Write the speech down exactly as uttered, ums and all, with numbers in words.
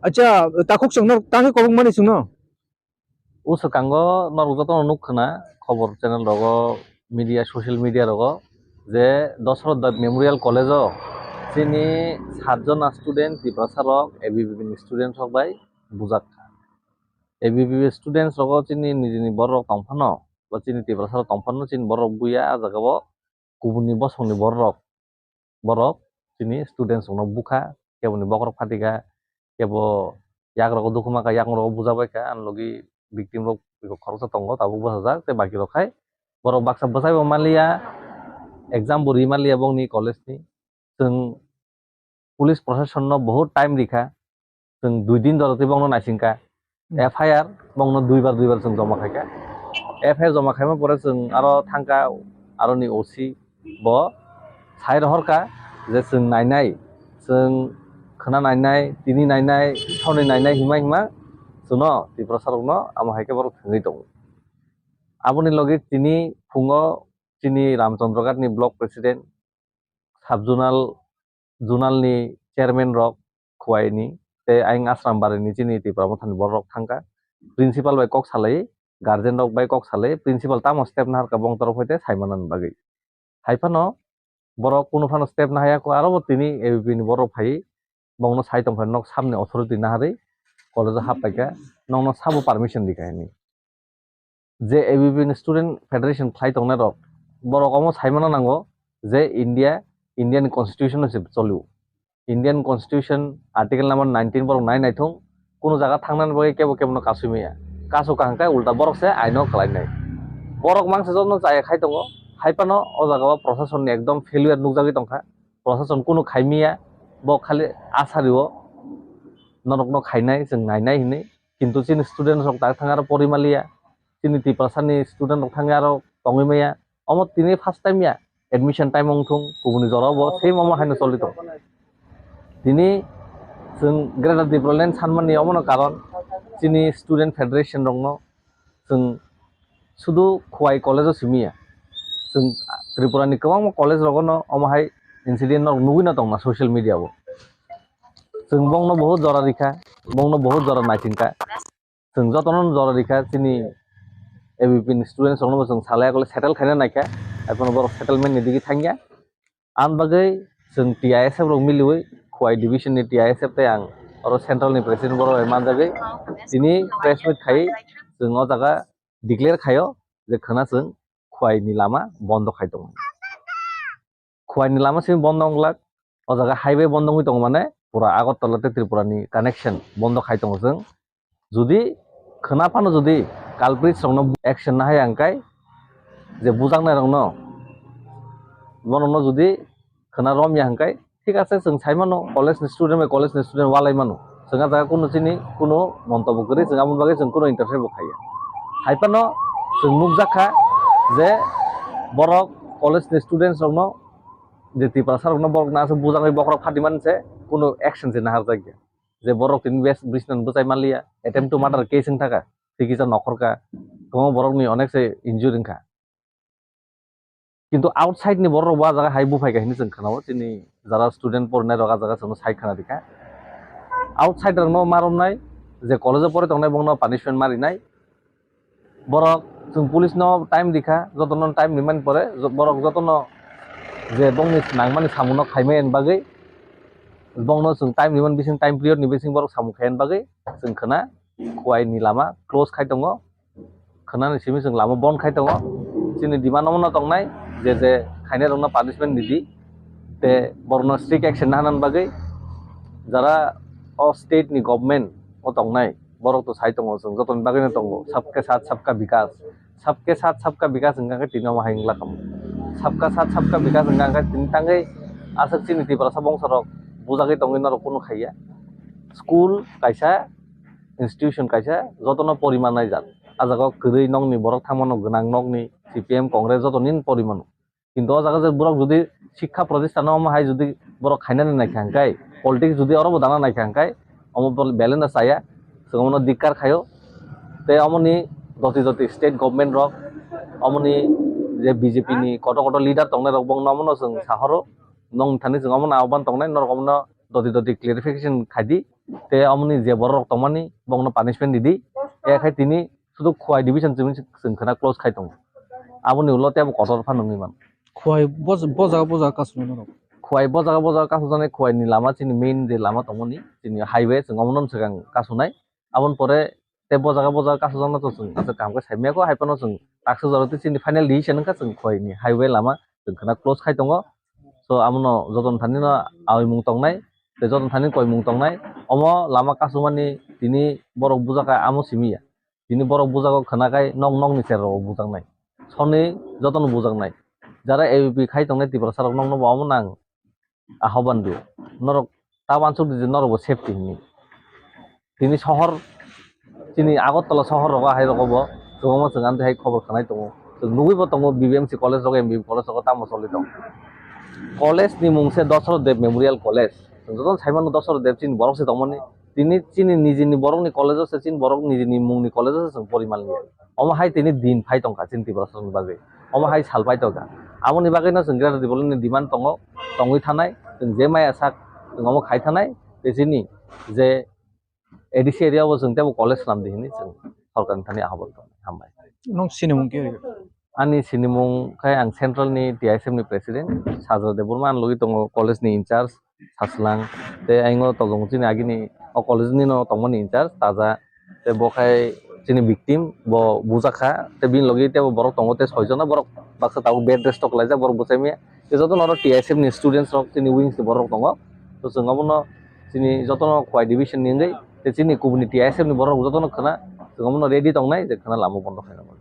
Acha, takhuk chwngno tangwi kobong mani chwngno. O swkango norok jotono nuk khna khobor channel rogo, media, social media rogo je Dasarath Deb Memorial College o chini satjona student Tiprasa rok A B V P ni student rok bai bujak kha. A B V P students rogo chini nijini borok tongphano ba chini Tiprasa rok tongphano chini borok buya ah jaga o kubuni bosongni borok borok chini students rokno bukha, keboni bokhorok phatikha, kebo yak rogo dukhumakha, yakung rogo bujabaikha, ani logi victim rok khoroksa tongo tabuk bwsajak tei baki rok khai borok baksa bwsaibo manliya, exam bo ri manliya bongni college ni. Chwng police proshasonno bahut time rikha, chwng dui din jora twi bongno naisingkha. Hmm. F I R bongno duibar duibar chwng joma khaikha. F I R joma khaima pore chwng aro thangkha aroni O C bo sai rohorkha je chwng nainai, chwng khwna nainai, tini nainai, thorni nainai hima hima chwngno Tiprasa rokno amo hai khe borok thwngwi tongo. Aboni logi tini phungo chini Ramchandraghat ni block president, sub zonal, zonal ni chairman rok Khowai ni tei ayang Asrambari ni chini Tipra Motha ni borok rok thangkha. Principal bai kok salai, guardian rok bai kok salai, principal tamo step naharkha bong torok hoite saimana ni bagwi. Hai phano borok kunu phano step nahaya kho, aro bo tini A B V P ni borok phai bongno sai tongkha nok samni authority naharwi college o hap paikha, nokno sabo permission rikha hini. Je A B V P ni student federation khlai tongnai rok, borok omo saimano nango je India, India ni constitution no se cholio. Indian Constitution article number nineteen borok nai naithung, kunu jaga thangnani bagwi kebo kebono kasui maya. Kasu kaham khe ulta borok se aino khlainai. Borok mangsa jotono chaya khai tongo, hai phano o jaga o proshasonni ekdom failure nukjagwi tongkha. Proshashan kunu khai maya, bo khali asa rio norokno khainai, chwng nainai hinwi. Kintu chini student rok tak thang aro pori maliya, chini Tiprasa ni student rok thangwi aro tongwi maya. Omo tini first time ya, admission time wng thung, kubuni jora bo same omo haino choli tong. Tini chwng Greater Tipraland sanmani omono karon chini student federation rokno chwng sudu Khowai college o simi ya. Chwng Tripura ni kwbangma college rogo no omo hai incident no nugwi no tongma social media o. Chwng bongno bahut jora rikha, bongno bahut jora naisingkha. Chwng jotono jora rikha, chini A B V P ni students rokno bo chwng salai yakle settle khaina naikha, ekhorno borok settlement ni digi thangya. Ang bagwi chwng T I S F rok miliwi Khowai division ni T I S F tei ang oro central ni president borok bai manjagwi tini press meet khai chwng o jaga declare khaio je khwna chwng Khowai ni lama bondo khai tongo. Khowai ni lama simi bondo wng glak, o jaga highway bondo wngwi tongo, mane pura Agartala tei Tripura ni connection bondo khai tongo chwng. Jodi khwna phano jodi culprits rokno action nahai ang kai je bujaknai rokno, borokno jodi khwna romya hwnkhe, thik ase, chwng sai mano college ni student bai college ni student walai mano, chwng ah jaga kunu chini kunu montobbo kwrwi, chwng aboni bagwi chwng kunu interfere bo khaiya. Hai phano chwng nukjak kha je borok college ni students rokno je Tiprasa rokno borok na aswk bujaknai bokhorok phatimani se kunu action se naharjakya. Je borok tini bes brisnan bwchai manliya, attempt to murder case wng thaka, tei kisa nokhorka, kwbangma borokni onek se injury wngkha. Kintu outside ni borok bo ah jaga hai buphai kha hinwi chwng khwnao, chini jara student porinai rok ah jaga chwngno sai khwna rikha. Outside rokno ma romnai, je college o pori tongnai bongno punishment ma rinai. Borok chwng police no time rikha, jotono time rimani pore jo-, borok jotono je bongni nangmani samungno khaimani bagwi bongno chwng time rimani bising, time period ni bising borok samung khaimani bagwi chwng khwna Khowai ni lama close khai tongo, khwnani simi chwng lama bon khai tongo. Chini demand omono tongnai je je khainai rokno punishment ridi, tei borokno strict action naharnani bagwi jara o state ni government o tongnai. Borok to sai tongo, chwng jotoni bagwino tongo, sabke sath sabka bikas, sabke sath sabka bikas hwnkha khe tini omo hai wngla kamo, sabka sath sabka bikas hwnkha khe tini tangwi aswk chini Tiprasa bongso rok bujagwi tongwi norok kunu khaiya. School kaisa, institution kaisa, jotono poriman naijak. Ah jaga o kwrwi nokni borok thangmano, gwnang nokni, C P M, Congress jotoni porimano. Kintu o jaga je borok jodi sikha protistano omo hai jodi borok khainani naikha hwnkhe, politics jodi oro bo dana naikha hwnkhe, omo bo belai no chaya, chwng omono dikkar khaio. Tei omoni doti doti state government rok, omoni je B J P ni kotor kotor leader tongnai rok, bongno omono chwng sahoro, nong thani chwng omono ahban tongnai, norok omono doti doti clarification khaidi. Te amoni je borok rok tongmani bongno punishment ridi. Ekhai tini sudu Khowai division chini chwng khwna close khai tongo. Aboni ulo tebo kotor pha nungwi man. Khowai bo, bo jaga, bo jaga kasu nai norok? Khowai bo jaga, bo jaga kasu jani Khowai ni lama chini main je lama tongmani chini highway chwng omono swkang kasu nai. Aboni pore te bo jaga, bo jaga kasu jana to chwng aswk kaham khe saimaya kho, hai phano chwng taksa jora tei chini final decision wngkha chwng Khowai ni highway lama chwng khwna close khai tongo. So, amono jotono thani no awi mung tongnai, tei jotono thani koi mung tongnai. Omo lama kasumani tini borok bujaka amo simi ya. Tini borok bujako khwna khai nok nokni cherrok bujaknai. Soni jotono bujaknai. Jara A B P khai tongnai Tiprasa rok nokno bo omo nang ahoban dio. Norok ta uansuk di je norok bo safety hinwi. Tini sohor, chini Agartala sohor rogo, hai rogo bo kwbangma chwng amtwi hai khobor khwnai tongo. Chwng nugwi bo tongo B B M C college rogo, M B B college rogo tamo choli tongo. College ni mung se Dasarath Deb Memorial College. Chwng jotono sai mano Dasarath Deb chini borok se tongmani. Tini chini nijini borok ni college o se chini borok nijini mung ni college o se chwng pori manliya. Omo hai tini din phai tongkha chini Tiprasa ni bagwi. Omo hai sal phai tongkha. Aboni bagwi no chwng Greater Tipraland ni demand tongo, tongwi thanai. Chwng je maya sak chwng omo khai thanai. Tei chini je A D C area o chwng teibo college swnam di hinwi chwng sorkar ni thani ahobol tong hambai. Nung sinimung khe? Ani sinimung khai ang central ni T I S F ni president Sajra Debbarma, ang logi tongo college ni in charge Saslang, tei ayingo tolong chini agini o college ni no tongmani in charge Taja, tei bo khai chini victim bo bujak kha, tei bini logi teibo borok tongo tei soi jona, borok baksa tabuk bed rest o kwlaijak, borok bwsai maya. Tei jotono oro T I S F ni students rok chini wings ni borok rok tongo. To chwng obono chini jotono Khowai division ni wngwi tei chini kubuni T I S F ni borok rok jotono khwna chwng obono ready tongnai je khwna lama bondo khainai.